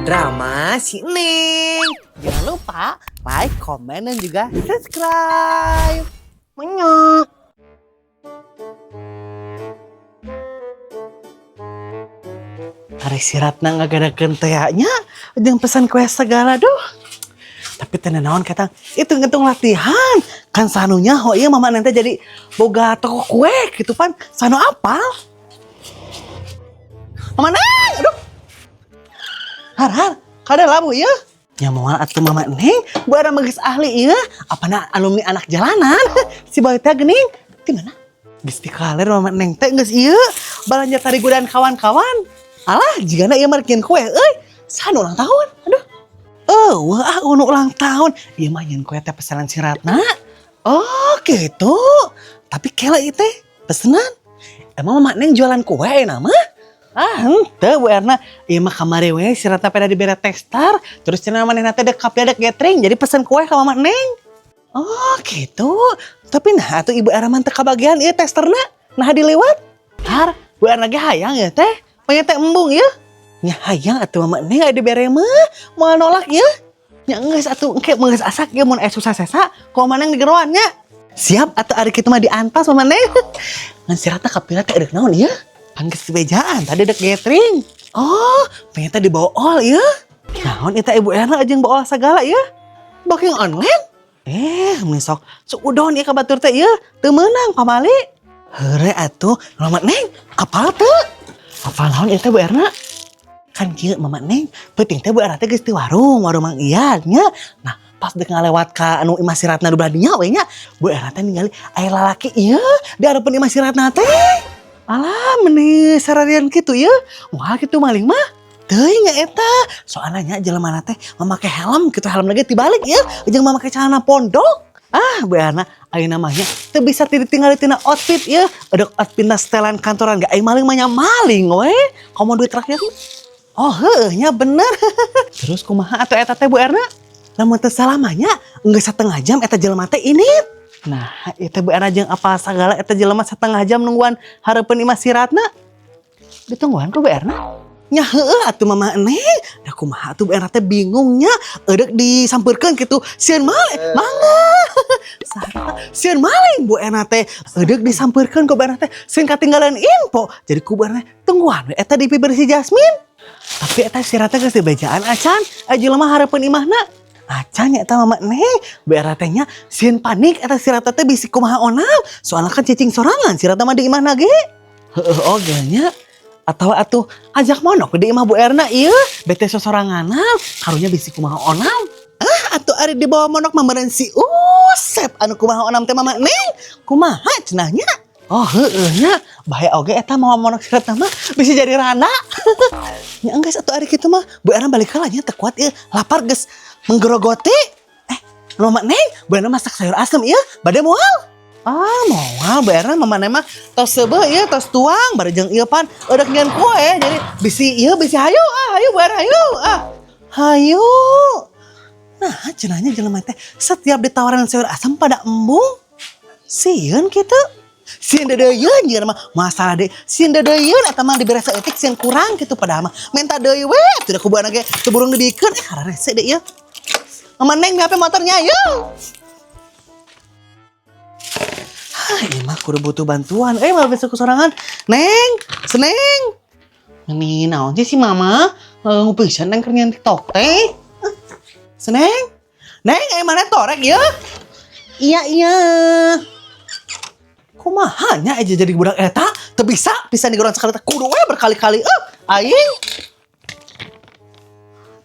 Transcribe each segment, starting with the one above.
Drama si Neng. Jangan lupa like, komen, dan juga subscribe. Menyok. Ari si Ratna ngagadakeun teh nya jeung pesan kue segala, duh. Tapi teu naon kata itu ngitung latihan kan sanunya ho ieu Mama nanti jadi boga toko kue gitu pan sanu apal. Mama Neng, aduh. Har har, kada labu ieu. Nya moal atuh Mama Neng, Bu Era mah geus ahli ieu, apana alumni anak jalanan. Si boy teh geuning, di mana? Geus dikaler Mama Neng teh geus ieu, balanja tarigu dan kawan-kawan. Alah, jigana ieu mah rek kue euy. Saha ulang tahun? Aduh. Oh, wah, nu ulang tahun. Ieu mah nyieun kue teh pesanan si Ratna. Oh, gitu. Tapi kela ieu teh pesenan. Emang Mama Neng jualan kue nama? Ah, henteu, Bu Erna. Ieu mah kamari we si Ratna pada dibere tester, terus cenah manehna teh dek kapnya dek gathering, jadi pesen kue ka Mama Neng. Oh, gitu. Tapi nah atuh Ibu Erna mah teu kabagian ieu testerna. Nah dilewat. Har, Bu Erna ge hayang ya teh. Pengen teh embung ya. Nya hayang atuh Mama Neng aya dibere mah. Moal nolak ya. Nya geus atuh engke geus asak ge mun aya susah sesa, ku Mama Neng digeroan nya. Siap atuh ari kitu mah diantos Mama Neng. Ngan si Ratna kapira teh eureuk naon ieu? Pan geus bejaan tadi dek gathering. Oh, ternyata dibawa ol ya. Naon eta Ibu Erna jeung bawa segala ya? Booking online? Eh, meni sok suudon ieu ka batur teh ieu, teu meunang pamali. Heure atuh, Mama Neng, apal teu? Apal naon ieu teh, Bu Erna? Kan kieu Mama Neng, peuting teh Bu Erna teh geus di warung, warung Mang Ian nya. Nah, pas dek ngalewat ka anu imah si Ratna nu belah dinya we nya, Bu Erna teh ningali aya lalaki ieu di hareupeun imah si Ratna teh. Alah, meni sararian kitu ieu. Wah, kitu maling mah. Teuing nya eta. Soalna nya jelema teh mamakai helm kitu, helm lagi tibalik ieu jeung mamakai celana pondok. Ah, Bu Erna, ayeuna mah nya teu bisa ditinggali tina outfit ieu. Eudeuk outfitna setelan kantoran ge ai maling mah nya maling we. Komo duit rakyat mah. Oh, heueuh nya bener. Terus kumaha atuh eta teh, Bu Erna? Lamun teu salah mah nya geus setengah jam eta jelema teh init. Nah, itu Bu Erna jeung apa sagala eta jelema setengah jam nungguan hareupeun imah si Ratna. Ditungguan ku Bu Erna. Nya heueuh atuh Mama Neng. Da kumaha atuh Bu Erna teh bingung nya, eudeuk disampeurkeun kitu. Sieun maling, mangga. Saha sieun maling Bu Erna teh. Eudeuk disampeurkeun ku Bu Erna teh sieun katinggalan info. Jadi ku Bu Erna tungguan we eta di bibir si Jasmine. Tapi eta si Ratna geus dibejaan acan, aya jelema hareupeun imahna. Acan nya eta Mama Neng, Bu Erna teh nya sieun panik eta si Ratna teh bisi kumaha onam. Soalna kan cicing sorangan si Ratna mah di imahna ge. Heueuh oge nya. Atawa atuh ajak monok di imah Bu Erna ieu, bete sosoranganan, karunya bisi kumaha onam. Ah, atuh ari dibawa monok mah meureun si Usep anu kumaha onam teh, Mama Neng. Kumaha cenah nya? Oh, heueuh nya, bahaya oge eta mawa monok si Ratna mah bisa jadi randa. Nya enggeus atuh ari kitu mah, Bu Erna balik heula nya, teu kuat ieu, lapar geus menggerogoti. Eh, Mama Neng, Bu Erna masak sayur asem ieu, bade moal? Ah, moal Bu Erna, Mama Neng mah tos seubeuh ieu, tos tuang, bari jeung ieu pan eudeuk nyieun kue, jadi bisi ieu bisi hayu ah, hayu Bu Erna hayu ah. Hayu. Nah, cenahnya jelema teh setiap ditawaran sayur asem pada embung. Sieun kitu. Sieun deudeuieun jeung mah masalah deh. Sieun deudeuieun eta mah dibere saeutik sieun kurang kitu, padahal mah menta deui we atuh da ku Bu Erna ge teu burung dibikeun, eh hararese deui ieu. Mama Neng HP motornya, ayo. Hah, ini mah kudu butuh bantuan. Eh, malah besok kesorangan. Neng, Seneng. Ini naon sih si Mama? Ngupisan neng keur nyieun TikTok teh. Seneng. Neng, eh mana torek ya? Iya. Kumaha nya aja jadi budak eta teu bisa pisan digoran sekali teh kudu we berkali-kali. Eh, aing.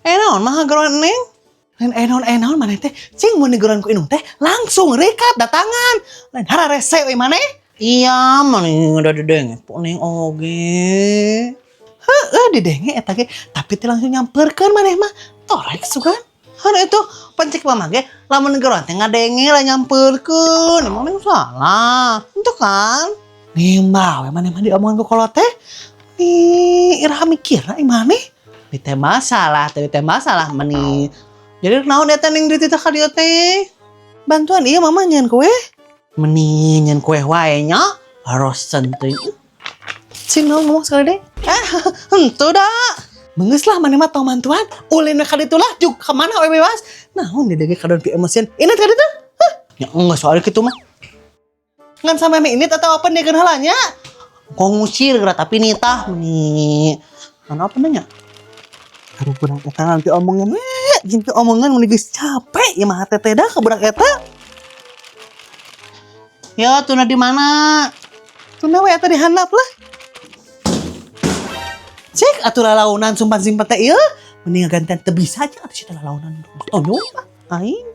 Eh, naon mah geroan Neng? Lain eh naon, eh naon maneh teh cing mun digeroan ku indung teh langsung rekat datangan. Lain hararese we maneh. Iya, maneh udah didenge po Neng oge. Heeh, didenge eta ge, tapi teh langsung nyamperkeun maneh mah. Torek sugan. Kan itu pencik mama ge lamun geroan teh ngadenge lah nyamperkeun. Emang Neng salah. Itu kan. Nimba we maneh mah diomongan ku kolot teh. Nih, iraha mikirna maneh. Ditembak salah, teh ditembak salah meni. Jadi naon eta ning dititah ka dieu teh? Bantuan iya mama nyieun kue. Meni nyieun kue wae nya. Rosen teuing. Cing naon ngomong sekali deh. Eh, henteu da. Geus lah, maneh mah tong mantuan. Ulin we ka ditu lah, juk ka mana we bebas. Naon di dege kadon piemosian. Ini ka ditu. Hah? Ya enggak soal kitu mah. Ngan sama ini atau apa nih halanya? Kok ngusir geura tapi nitah nih. Mana apa nanya? Aduh, budak eta nanti omongan we, jeung teu omongan mun geus capek ya mah teh dah ka budak eta. Ya, tuna di mana? Tuna we eta di handap lah. Cek atuh lalaunan sumpan simpen teh ieu. Mending gantian teu bisa aja atuh sia lalaunan. Oh, nyoba aing.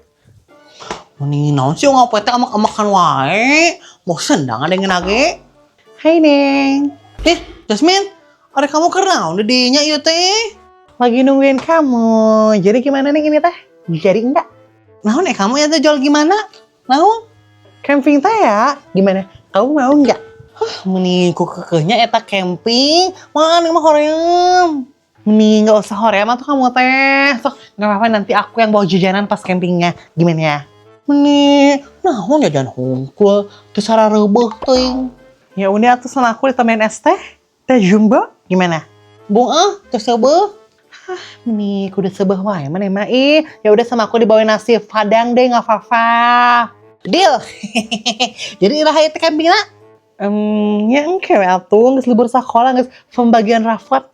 Mending naon sih ngapain teh amak-amakan wae. Bosen dah ngadengin age. Hai, Neng. Eh, Jasmine, ada kamu keur naon di dinya ieu teh? Lagi nungguin kamu. Jadi gimana nih ini teh? Jadi enggak? Naon eh kamu ya teh jual gimana? Naon? Camping teh ya? Gimana? Kamu mau enggak? Huh, mending ku kekehnya eta camping. Mana mah hoream. Mending nggak usah hoream atau kamu teh. Sok nggak apa-apa, nanti aku yang bawa jajanan pas campingnya. Gimana ya? Mending naon jajan hungkul teu sarareubeuh teuing. Ya udah atuh, sama aku ditambahin es teh. Teh jumbo gimana? Bung ah, teu seubeuh. Hah, nih kudu seubeuh wae mana mah ih. Ya udah, sama aku dibawain nasi padang deh, nggak apa-apa. Deal. Jadi iraha teh campingna? Ya engke we atuh, geus libur sekolah, geus pembagian rapot.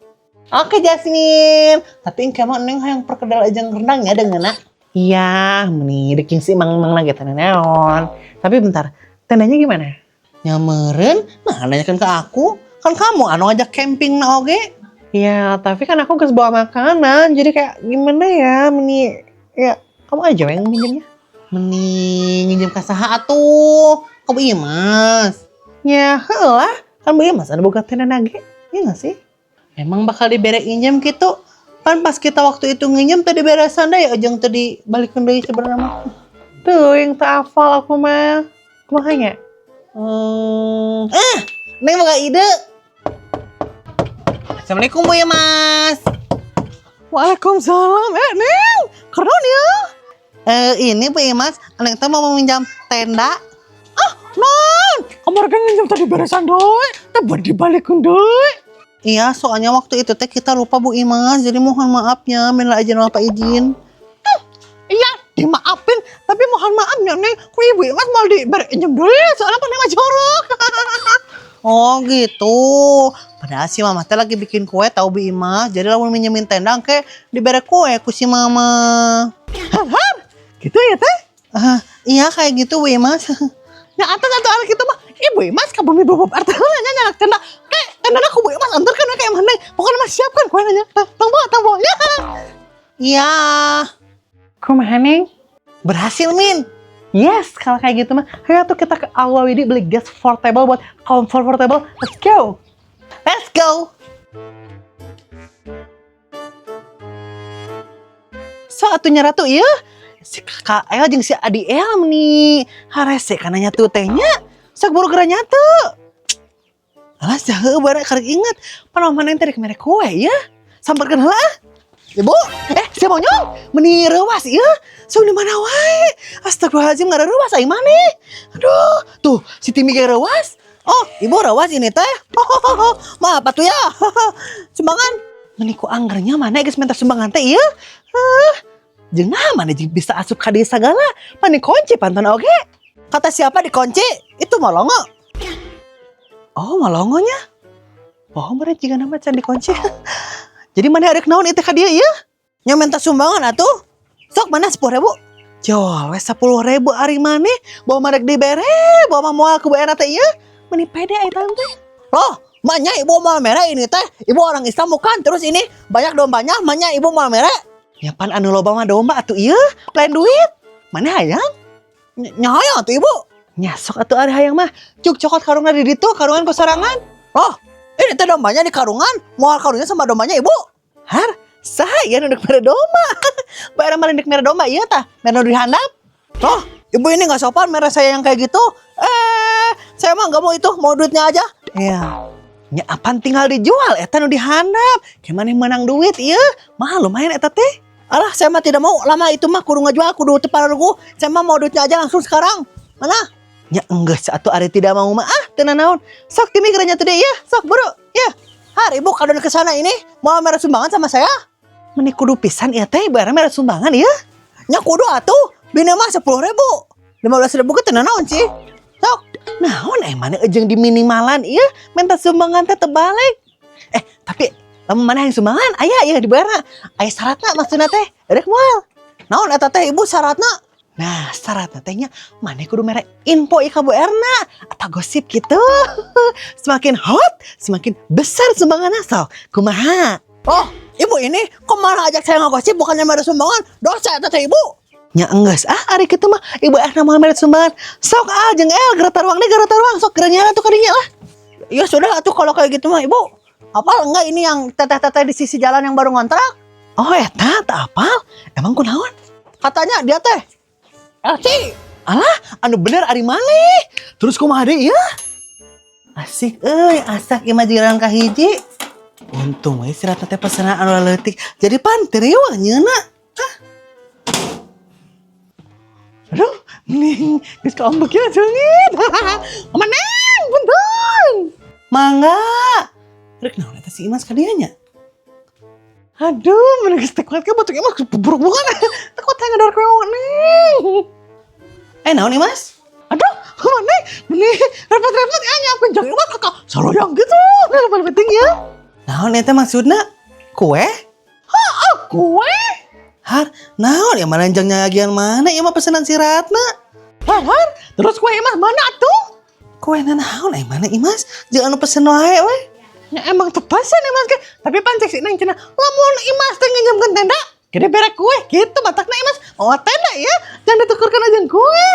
Oke, Jasmine. Tapi engke mah Neng hayang perkedel aja rendang ya dengan. Iya, meni deking sih mang mang lagi teh naon. Tapi bentar, tendanya gimana? Ya meren, nah nanyakan ke aku. Kan kamu anu ngajak camping na oge. Ya, tapi kan aku geus bawa makanan, jadi kayak gimana ya, meni ya kamu aja yang minjemnya. Meni nginjem ka saha atuh? Ka Bu Imas. Ya, heeh lah. Kan Bu Imas ada boga tenda nage. Iya nggak sih? Emang bakal dibere injem gitu? Kan pas kita waktu itu nginjem tadi beresan deh, ajang tadi balikin deui sebenarnya mah. Tuh, yang tak hafal aku mah. Kumaha nya? Eh, Neng boga ide. Assalamualaikum, Bu Imas. Waalaikumsalam. Eh, Neng, keren ya. Eh, ini Bu Imas, Neng teh mau meminjam tenda. Ah, non, Kamari kan nginjem tadi beresan deui, teh dibalikin deui. Iya, soalnya waktu itu teh kita lupa, Bu Imas, jadi mohon maafnya, minta izin apa izin. Iya, dimaafin, tapi mohon maaf ya Neng, ku Ibu Imas mau diberi injem deui, soalnya paling mah jorok. Oh gitu. Padahal si Mama teh lagi bikin kue tahu, Bu Imas. Jadi lamun minjemin tenda ke dibere kue ku si Mama. Har, gitu ya teh? Ah, iya kayak gitu, Bu Imas. Ya atas atau anak itu mah, Ibu Imas ka bumi bubub arti nanya nyanak tenda. Kayak tenda ku Bu Imas antar kan kayak mana? Pokoknya mah siapkan kue nanya. Tunggu, tunggu ya. Iya. Kumaha, Neng? Berhasil, Min. Yes, kalau kayak gitu mah, ayo tuh kita ke Alwawidi beli gas portable buat kompor portable. Let's go. Let's go. So atuh nya ratu ieu si kakak El jeung si Adi El nih harese kana nyatu teh nya. Sok buru geura nyatu. Alah, jahe bare karek inget. Pan mama neng teh rek mere kue ya. Samperkeun heula ah. Ibu, eh si monyong, meni reuwas ieu. Sok di mana wae? Astagfirullahaladzim, ngareuwas aing maneh. Aduh, tuh si Timi ge reuwas. Oh, ibu reuwas ini teh. Oh, maaf atuh ya. Sumbangan. Meni ku anggernya mana geus minta sumbangan teh ieu? Heuh. Jeung naha mana jeung bisa asup ka dieu sagala? Pan dikunci panton oge. Kata siapa dikunci? Itu molongo. Oh, molongonya. Oh, meureun jiga nama can dikunci. Jadi mana arek naon itu ka dieu ieu? Nya minta sumbangan atuh. Sok mana 10.000? Jol, we 10.000 ari maneh bawa marek dibere, bawa mah moal ku era teh ieu. Meni pede ai tante. Loh, maknya ibu mau mere ini teh? Ibu orang Islam bukan? Terus ini banyak dombanya, maknya ibu mau mere? Ya pan anu loba mah domba atuh ieu, lain duit. Mana hayang? Nya hayang atuh ibu. Nya sok atuh ari hayang mah. Cuk cokot karungna di ditu, karungan ku sorangan. Loh, ini teh dombanya di karungan, moal karungnya sama dombanya ibu. Har, saha ya nu dek mere domba? Bayar mah dek mere domba ieu tah, mere nu dihandap. Loh, ibu ini nggak sopan mere saya yang kayak gitu. Eh, saya mah nggak mau itu, mau duitnya aja. Iya. Nya apaan tinggal dijual eta nu dihandap. Gimana menang duit ieu? Mahal lumayan eta teh. Alah, saya mah tidak mau. Lama itu mah kudu ngejual, kudu teparugu. Saya mah mau duitnya aja langsung sekarang. Mana? Ya enggak, satu ari tidak mau mah ah, teu naon. Sok Timi geranya teh ya, sok buru. Ya. Har, Ibu kalau ke sana ini mau mere sumbangan sama saya? Meni kudu pisan ieu teh Ibu Erna mere sumbangan ieu. Nya kudu atuh, bina mah 10.000. 15.000 ke teu naon sih. Sok. Naon mana jeung di minimalan ieu minta sumbangan teh tebalik. Eh, tapi lamun mana yang sumbangan aya ieu di Bu Erna. Aya syaratna maksudna teh. Rek moal. Naon eta teh, Ibu, syaratna? Nah, syaratna teh nya maneh kudu mere info ieu ka Bu Erna atau gosip gitu. Semakin hot, semakin besar sumbangan asal. Kumaha? Oh, Ibu ini kok malah ajak saya ngegosip, bukannya mere sumbangan? Dosa eta teh, Ibu. Nya enggeus ah, ari kitu mah Ibu Erna moal mere sumbangan. Sok A jeung L geura taruang deui, geura taruang, sok geura nyala tuh kadinya lah. Ya sudah atuh kalau kayak gitu mah, Ibu. Apal enggak ini yang teteh-teteh di sisi jalan yang baru ngontrak? Oh, eta teu apal. Emang kunaon? Katanya dia teh LC. Alah, anu bener ari maneh. Terus kumaha deui ya? Asik euy, asak ieu mah jiran kahiji. Untung we si Ratna teh pesenan anu leutik. Jadi pan teu riweuh nyeuna. Hah? Aduh, mending geus kaambek ya seungit. Mama Neng, punten. Mangga. Rek naon eta si Imas ka dieu nya? Aduh, mending geus teu kuat ke batuk Imas buruk-burukan. Teu kuat ngador kue Neng. Eh, naon Imas? Aduh, Mama Neng, mending repot-repot ya nyiapin jang Imas kakak saloyang gitu. Paling penting ya. Naon eta maksudna? Kue? Hah, kue? Har, naon ya mana jang nyagian mana ieu mah pesanan si Ratna. Har, har, terus kue Imas mana tuh? Kue naon eh mana Imas? Jeung anu pesen wae we. Ya emang teu pesen Imas ke. Tapi pan cek si Neng cenah, lamun Imas teh nginjemkeun tenda, gede bere kue gitu matakna Imas. Oh, tenda ya, jangan ditukurkan aja kue.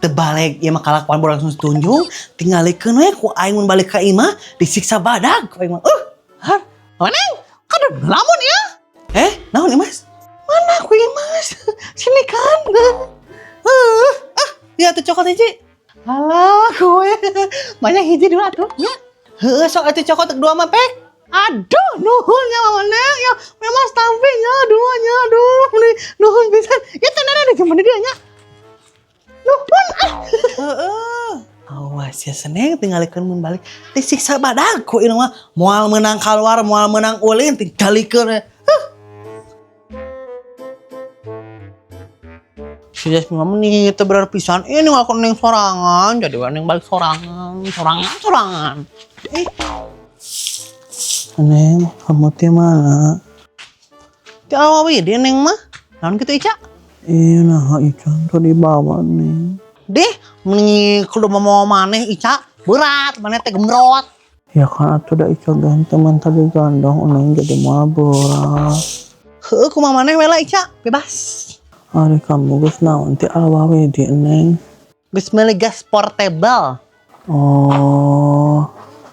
Terbalik ieu mah kalakuan langsung setunjung, tinggalikeun we ku aing mun balik ka imah disiksa badag ku aing mah. Har, oh Neng, kan lamun ya. Eh, naon Imas? Mana kue Imas? Sini kan. Ah, ya tuh cokot hiji. Alah, kue. Banyak hiji dua tuh. Ya. Heeh, sok atuh cokot dua mah pek. Aduh, nuhun ya Mama Neng. Ya, memang stampingnya duanya, aduh, nih, nuhun pisan. Ya tenan ada cuma dia nya. Nuhun ah. Heeh. Awas ya Seneng, tinggalikeun mun balik disiksa badag ku ieu mah, moal meunang keluar, moal meunang ulin, tinggalikeun we. Huh. Si Jasmine mah nih teu bener pisan ini ngaku neng sorangan, jadi we neng balik sorangan, sorangan, sorangan. Eh. Neng, kamu teh mana? Ti awawi dia neng mah. Naon kitu, Ica? Iya, nah Ica tuh dibawa nih. Deh, meni kudu mau maneh Ica, berat, maneh teh gemrot. Ya kan atuh da Ica ganteng man tadi gandong Neng jadi mau berat. Heueuh, kumaha maneh we lah, Ica, bebas. Ari kamu geus naon ti awawe di Neng? Geus meuli gas portable. Oh,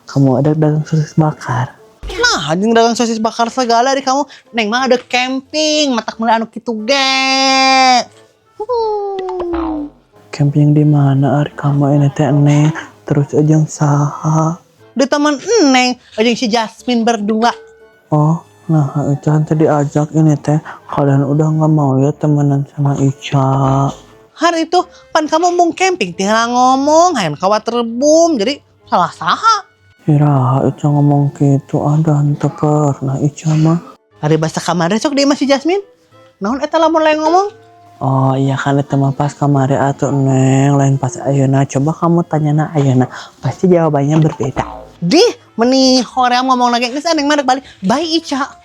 kamu ada dagang sosis bakar? Nah, anjing dagang sosis bakar segala di kamu. Neng mah ada camping, matak meuli anu kitu ge. Camping di mana ari kamu ini teh Neng? Terus aja saha? Di taman Neng, aja si Jasmine berdua. Oh, nah Ica tadi ajak ini teh. Kalian udah nggak mau ya temenan sama Ica? Hari itu pan kamu mau camping tinggal ngomong, hayang ka waterboom, jadi salah saha. Iraha Ica ngomong gitu, ada henteu pernah Ica mah. Hari bahasa kamari sok dia masih Jasmine. Naon eta lamun lain ngomong? Oh iya kan itu mah pas kamari atuh Neng, lain pas ayeuna. Coba kamu tanya na ayeuna, pasti jawabannya berbeda. Dih, meni hoream ngomong lagi geus Neng mah balik. Bye, Ica.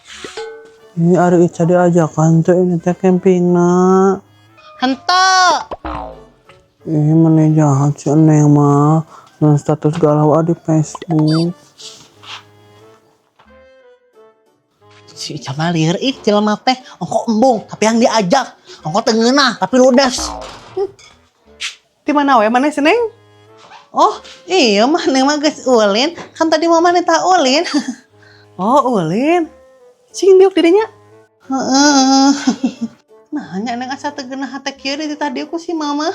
Ini ari Ica diajakan tuh ini teh camping na. Henteu. Ih, mana jahat sih Neng mah. Dan status galau di Facebook. Si Ica mah lieur ih jelema teh, ongko embung tapi yang diajak, ongko teu ngeunah tapi ludes. Di mana we mana sih Neng? Oh, iya mah Neng mah geus ulin, kan tadi mama nita ulin. Oh, ulin. Sing diuk dirinya. Heeh. Nah, nya Neng asa teu geunah hate kieu di tadi ku si mama.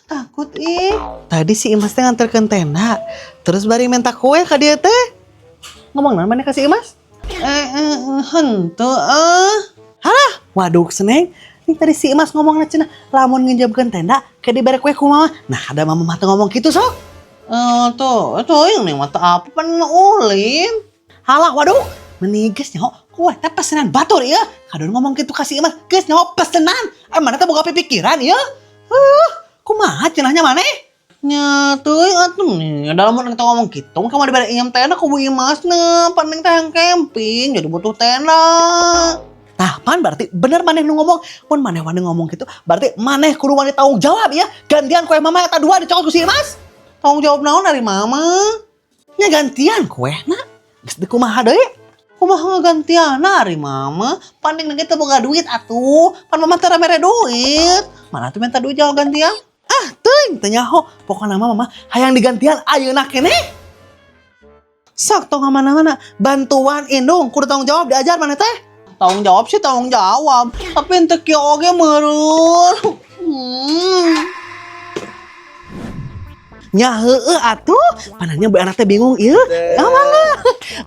Takut ih. Tadi si Imas teh nganterkeun tenda. Terus bari minta kue ka dieu teh. Ngomong naon maneh ka si Imas? Eh, eh, henteu ah. Halah, waduh Seneng. Ini tadi si Imas ngomongna cenah lamun nginjamkeun tenda ke dibere kue ku mama. Nah, ada mama mah teu ngomong kitu sok. Eh, tuh, tuh yang neng mata apa pan ulin. Halah, waduh, meni geus nyaho kue teh pesenan batur ya. Kadon ngomong gitu ka si Imas, geus nyaho pesenan. Eh, maneh teh boga pikiran ya? Huh, kumaha cenahnya maneh? Nya teuing atuh nih, dalam neng teh ngomong gitu, kamu dibere injem tenda ku Bu Imas nih, pan neng teh yang camping jadi butuh tenda. Tah, pan berarti bener maneh nu ngomong, mun maneh wani ngomong gitu, berarti maneh kudu wani tanggung jawab ya. Gantian kue mama eta dua dicokot ku si Imas. Tanggung jawab naon dari mama? Nya gantian kue na. Geus di kumaha deui? Kumaha gantian ari mama? Pan neng teu boga duit atuh. Pan mama teh mere duit. Mana tuh minta duit jawab gantian? Ah, teuing teu nyaho. Pokona mah mama hayang digantian ayeuna keneh. Sok tong mana-mana bantuan indung kudu tanggung jawab diajar maneh teh. Tanggung jawab sih tanggung jawab, tapi henteu kieu oge meureun. Nya heueuh atuh, pananya bu anak teh bingung ieu. Ah mangga.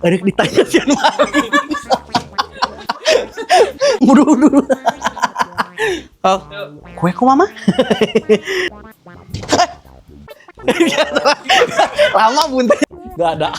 Erek ditanya sieun maling. Muduh dulu. Oh, kue ku mama? Eh. Lama bunte. Gak ada.